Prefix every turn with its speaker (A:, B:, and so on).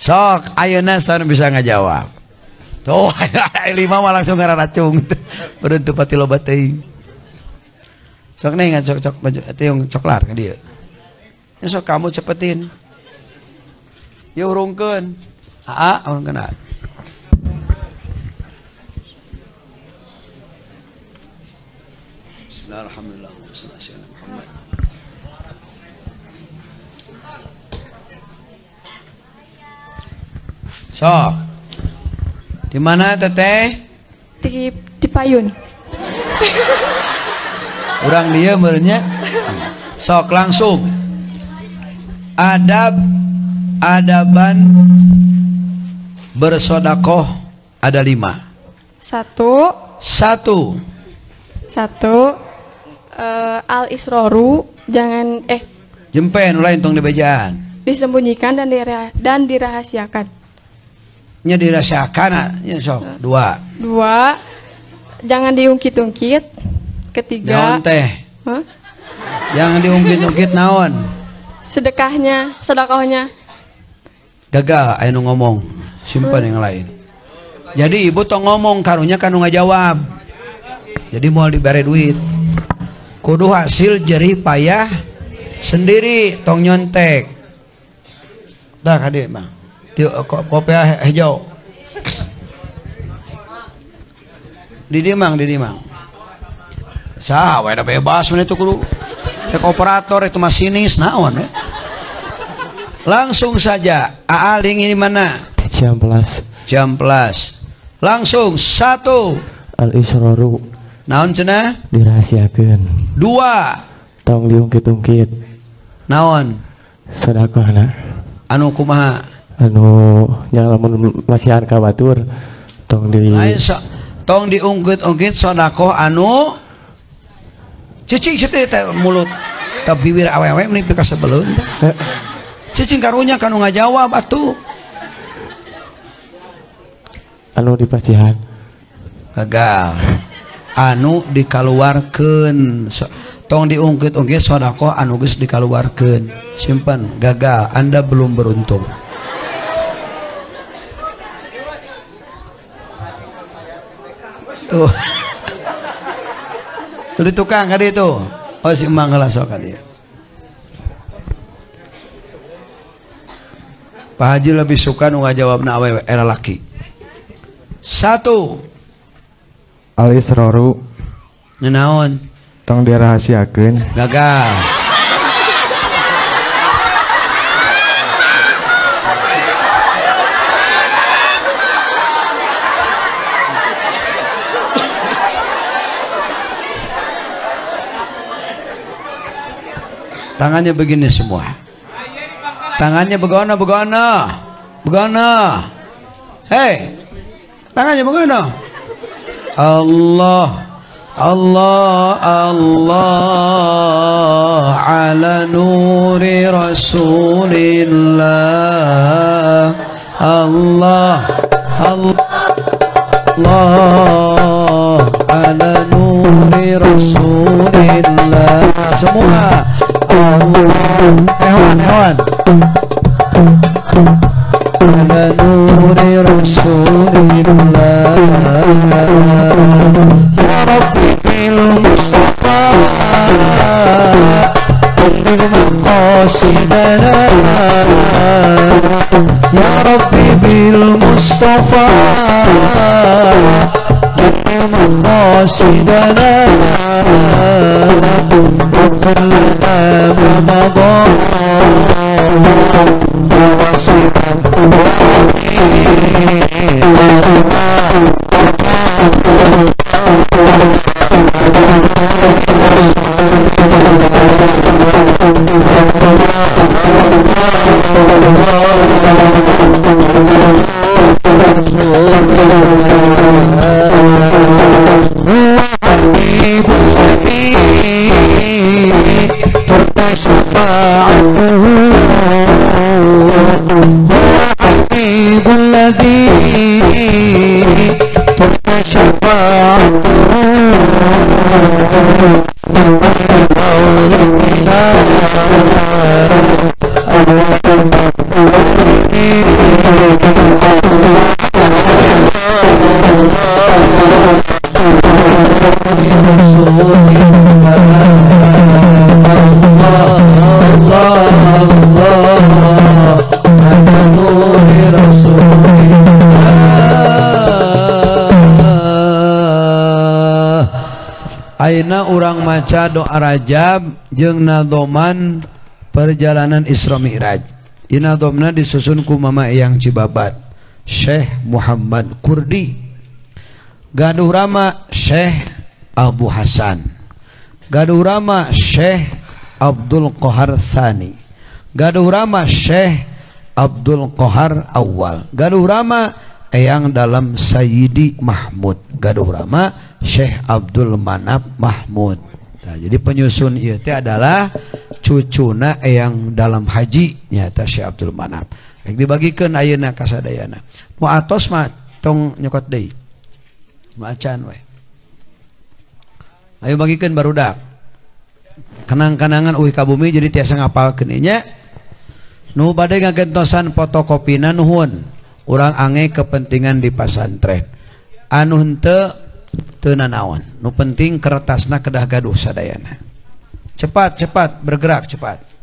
A: Sok ayeuna saha bisa ngajawab. Tuh lima mah langsung ngararacung. Beruntu pati loba teuing. Sok nih ngan sok baju tiung coklar ka dieu. Ya sok kamu cepetin. Ya urungkeun. Aa urungkeun. Bismillahirrahmanirrahim. Muhammad. Sok. Di mana teteh?
B: Di payun.
A: Urang dia merenya. Sok langsung. Adab adaban bersodakoh ada 5. Satu.
B: Al isroru jangan
A: jempen lain tong dibejaan.
B: Disembunyikan dan dirahasiakan.
A: Nya dirahasiakan nya sok. 2.
B: Jangan diungkit-ungkit. Ketiga.
A: Naon teh?
B: Huh?
A: Jangan diungkit-ungkit naon?
B: Sedekahnya, sedekahnya.
A: Gagal aya nu ngomong, simpan yang lain. Jadi ibu tong ngomong karunya kanu ngajawab. Jadi moal dibere duit. Kudu hasil jerih payah sendiri tong nyontek. Dah kade mah. Kopiah hijau. Di dimang. Sah, we da bebas mun itu kudu. Rek operator itu masinis naon we. Langsung saja, Aaling ini mana?
C: Ciamplas.
A: Ciamplas. Langsung 1.
C: Al-israru.
A: Naon cenah?
C: Dirahasiakeun.
A: 2.
C: Tong diungkit-ungkit.
A: Naon?
C: Sedekahna.
A: Anu kumaha?
C: Anu nya lamun masihan ka batur tong di
A: lain tong diungkit-ungkit sedekah anu cicing situ teh mulut teh bibir awewe meni pika sebelun teh. Cicing karunya kanu ngajawab atuh.
C: Anu dipasihan.
A: Gagal. Anu dikaluarkeun. Tong diungkit-ungkit sedekah anu geus dikaluarkeun. Simpan, gagal, Anda belum beruntung. Tuh. Tuh di tukang kadi itu. Oh si emang heula sok kadi. Pak Haji lebih suka nu ngajawabna awewe era laki. 1.
D: Al-israru.
A: Naon?
D: Tong dirahasiakeun.
A: Gagal. Tangannya begini semua. Tangannya begono, begono. Begono. Hei. Tangannya begono. Allah, Allah, Allah ala nuri Rasulillah. Allah, Allah, Allah ala nuri Rasulillah. Semua. Allah, hewan, hewan. Ala nuri Rasulillah. Ya Rabbi bil Mustafa balligh maqasidana. Ya Rabbi bil Mustafa balligh maqasidana. Waghfir lana ma madha
E: Thank you.
A: Rasulillah. Allah Allah Allah ala nuri Rasulillah. Ayeuna urang maca doa Rajab jeung nadoman perjalanan Isra Mi'raj. Ieu nadomna disusun ku Mama Eyang Cibabat, Syekh Muhammad Kurdi. Gaduh rama Syekh Abu Hasan. Gaduh rama Syekh Abdul Qahar Tsani. Gaduh rama Syekh Abdul Qahar Awal. Gaduh rama Eyang Dalam Sayyidi Mahmud. Gaduh rama Syekh Abdul Manap Mahmud. Nah, jadi penyusun ieu teh adalah cucuna Eyang Dalam Haji nyata Syekh Abdul Manap. Rek dibagikeun ayeuna ka sadayana. Nu atos mah tong nyokot deui. Macan we. Ayo bagikeun barudak. Kenang-kenangan uih ka bumi jadi tiasa ngapalkeun nya. Nu bade ngagentosan fotokopina nuhun. Urang ange kepentingan di pasantren. Anu henteu teu nanaon. Nu penting kertasna kedah gaduh sadayana. Cepat cepat bergerak cepat.